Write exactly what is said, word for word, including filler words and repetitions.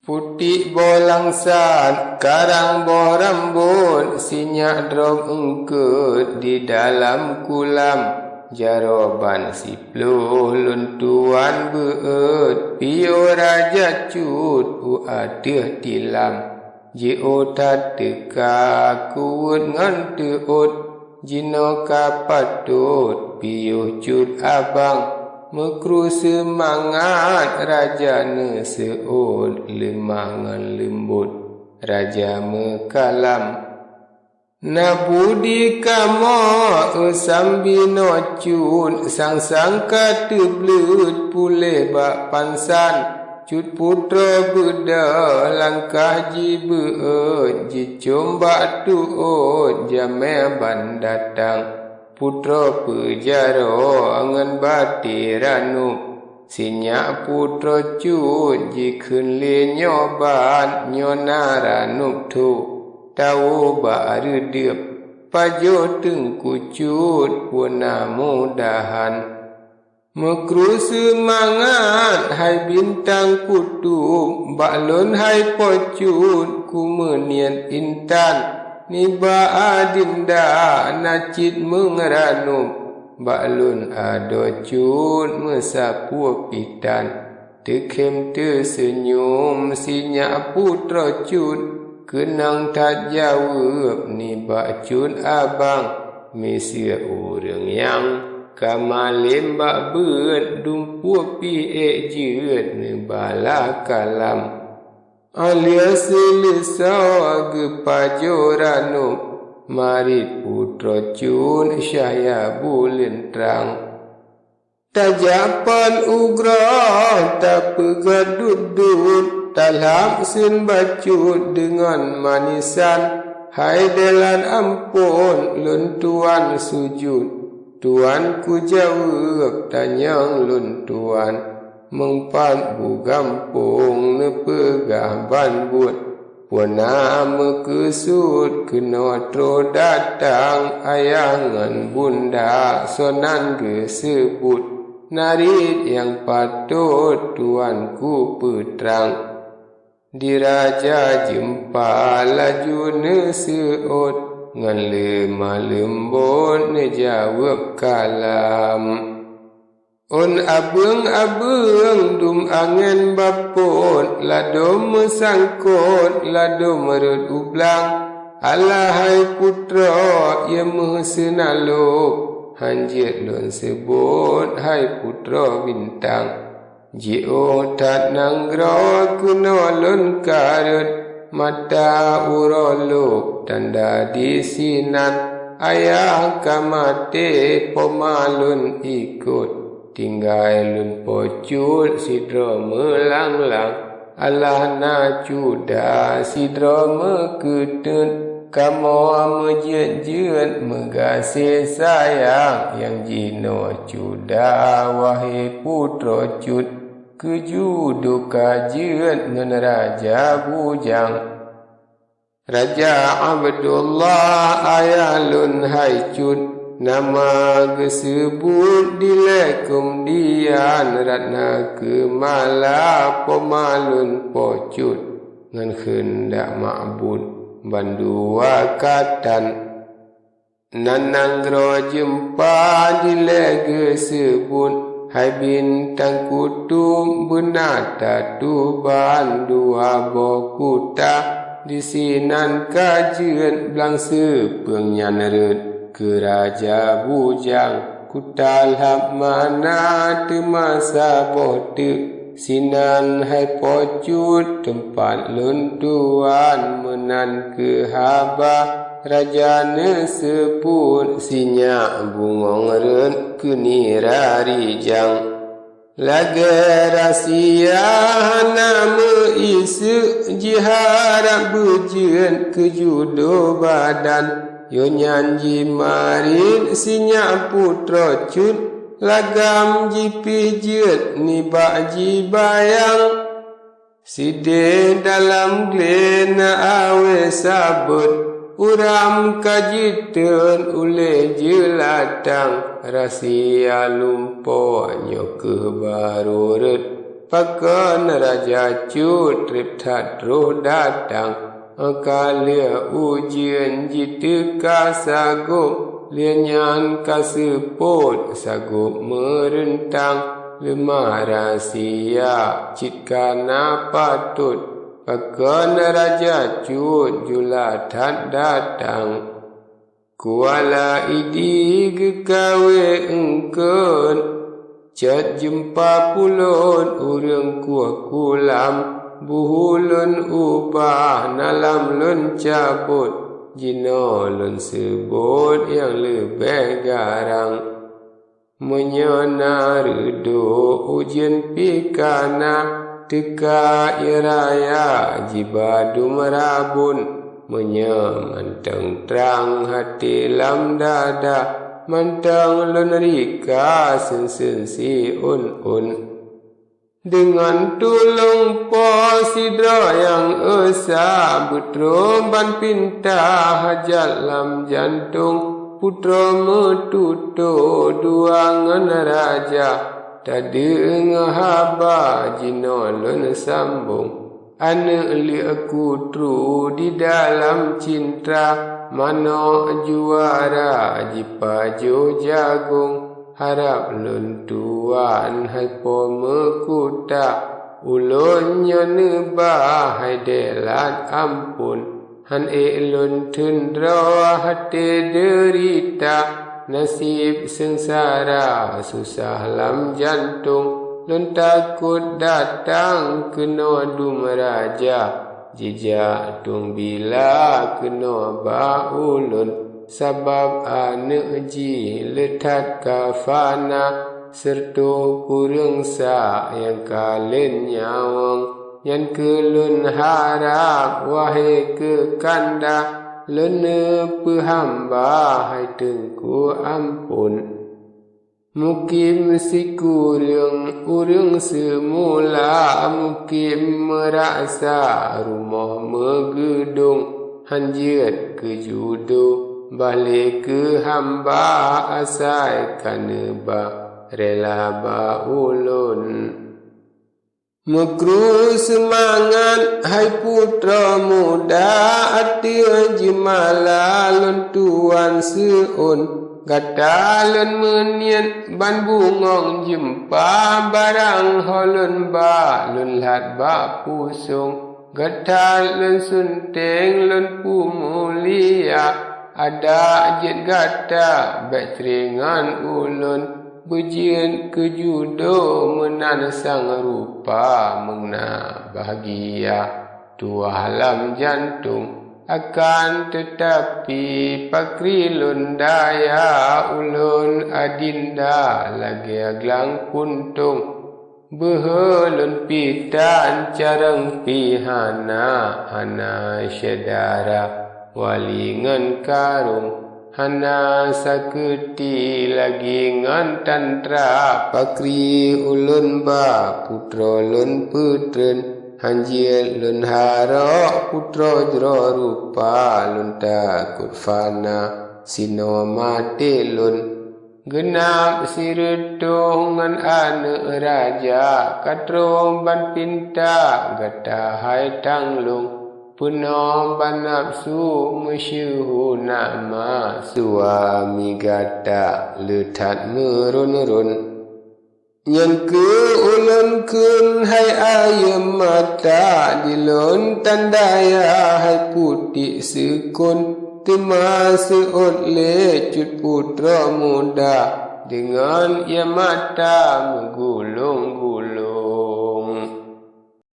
Putik boh langsat, karang boh rambôt, sinyak drob eungkôt di dalam kulam. Jaroe ban siploh lôn tuan beuôt, piôh Raja Cut u ateueh tilam. Jiôh that teuka kuweuet ngon teuôt, jinoe ka patot piôh Cut abang. Meukru seumangat raja neuseuôt, leumah ngon leumbot raja meukalam. Na budi kamoe, eu, sambi noe Cut, sang-sang ka teubleuet puléh bak pansan. Cut putroe beudôh langkah jibeuôt, jicôm bak teuôt, jamèe ban datang. Putroe peujaroe ngon batèe ranub, sinyak putroe Cut jikheun lé nyoe ban, nyoe na ranub tho, tawoe bak reudeueb, pajoh Teungku Cut peue na mudahan. Meukru seumangat hai bintang kutub, bak lôn hai Po Cut kumeuniet intan. Nibak adinda na cit meung ranub, bak lôn adoe Cut meusapeue pih tan. Teukhém teuseunyum sinyak putroe Cut, keunong that jaweueb nibak Cut abang. Miseue ureuëng nyang ka malém bak beuet, dumpeue pih ék jeuet neubala kalam. Aleuh seuleusoe geupajoh ranub, marit putroe Cut cahya buleuen trang. Tajak phon ugroe tapeugét dut-dut, talhab seun bacut deungon manisan. Hai dèelan amphon lôn tuan sujut, tuan kujaweueb tanyong lôn tuan. Meung pat bu gampông neupeugah ban buet, peue na meukeusut keunoe troh datang, ayah ngon bunda soe nan geuseubut. Na riet nyang patot tuan kupeutrang. Di Raja Jeumpa laju neuseuôt, ngon leumah leumbot neujaweueb kalam. Ôn abeueng-abeueng dum angén bapot, ladôm meusangkot, ladôm rhot u blang. Alah hai putroe, ié meuh seunalôb, han jeuet lôn seubot hai putroe bintang. Jiôh that nanggroe keunoe lôn ka rhot, mata uroe lôb tanda disinan. Ayah ka maté, poma lôn ikot, tinggai lôn Po Cut sidroe meulang-lang. Alah na Cuda sidroe meukeuteut, kamoe meujeuet-jeuet meugaséh sayang. Nyang jinoe Cuda, wahé putroe Cut, keujudoe ka jeuet ngon Raja Bujang. Raja Abdullah ayah lôn hai Cut, nama geuseubut dilée keumudian. Ratna Keumala poma lôn Po Cut, ngon keundak makbud bandua ka tan. Nan nanggroe Jeumpa dilée geuseubut, hai bintang kutub beuna tatuban. Dua boh kuta disinan ka jeuet, blang seupeueng nyan rhot keu Raja Bujang. Kuta lhab mana teuma saboh teuk, sinan hai Po Cut teumpat lôn tuan. Meunan keuh haba raja neuseubut, sinyak bungöng rhot keu nira rijang. Lagée rahsia hana meu-iseuk, jiharab beujeuet keu judoe badan. Yoh nyan jimarit sinyak putroe Cut, lagam jipih jeuet nibak jibayang. Sideh dalam glé na awé sabot, uram ka jiteuet ulée jeulatang. Rahsia lumpoe nyoe keuh barô rhot, Pakon Raja Cut treb that troh datang, ka lheueh ujeuen jiteuka sagob, lheueh nyan ka seupôt sagob meureuntang, leumah rahsia cit ka na patot, pakon Raja Cut jula that datang. Kuala Idi geukawé eungkôt, cot jeumpa pulôt ureuëng kueh kulam, buhu lôn ubah, nalam lôn cabot, jinoe lôn seubôt nyang leubeh garang. Meunyoe na reudôk ujeuen pih ka na, teuka ie raya jiba dum rabon. Meunyoe mantong trang até lam dada, mantong lôn rika seun-seun siôn-ôn. Deungon tulông Po sidroe nyang esa, beutroe ban pinta hajat lam jantông, putroe meututoe dua ngon raja. Tadeungoe haba jinoe lôn sambông, aneuëk leuek kutru di dalam cintra, manök juara jipajoh jagông. Harab lôn tuan hai Po meukuta, ulôn nyoe neuba hai dèelat amphon. Hán ék lôn theun droe até deurita, naseb seungsara susah lam jantông. Lôn takot datang keunoe dum raja, jijak tueng bila keunoe bak ulôn, sabab aneuëk jih le that ka fana, seureutoh kureueng sa nyang ka lén nyawöng. Nyan keuh lôn harab, wahé keu kanda, lôn neupeuhamba hai Teungku amphon. Mukim sikureueng ureuëng seumula, mukim meuraksa rumoh meugeudong, hán jeuet keu judo, bah lé keu hamba asai ka neuba rela bak ulôn. Meukru seumangat hai putroe muda, ateueh jeumala lôn tuan seuôn. Gata lôn meuniet ban bungöng jeumpa, barang ho lôn ba lôn lhat bak pusong. Gata lôn sunteng lôn peumulia, adak jeuet gata bék cré ngon ulôn. Beujeuet keu judo meunan sang rupa meuna bahgia tuah lam jantông. Akan teutapi pakri lôn daya, ulôn adinda lagée glang puntông. Beuhe lôn pih tan carông pih hana, hana syedara wali ngon karông. Hana sakeuti lagi ngon tantra, pakri ulôn ba putroe lôn peutreun. Hán jeuet lôn harok putroe jroe rupa, lôn takot fana sinoe maté lôn. Geunab sireutôh ngon aneuëk raja, ka trôh ban pinta gata hai tanglông. Peunoh ban nafeusu meusyeuhu nama, suami gata le that meuron-ron. Nyan keuh ulôn kheun hai ayeuem mata, di lôn tan daya hai putéh seukon. Teuma seuôt lé cut putroe muda, deungon ie mata meugulong-gulong.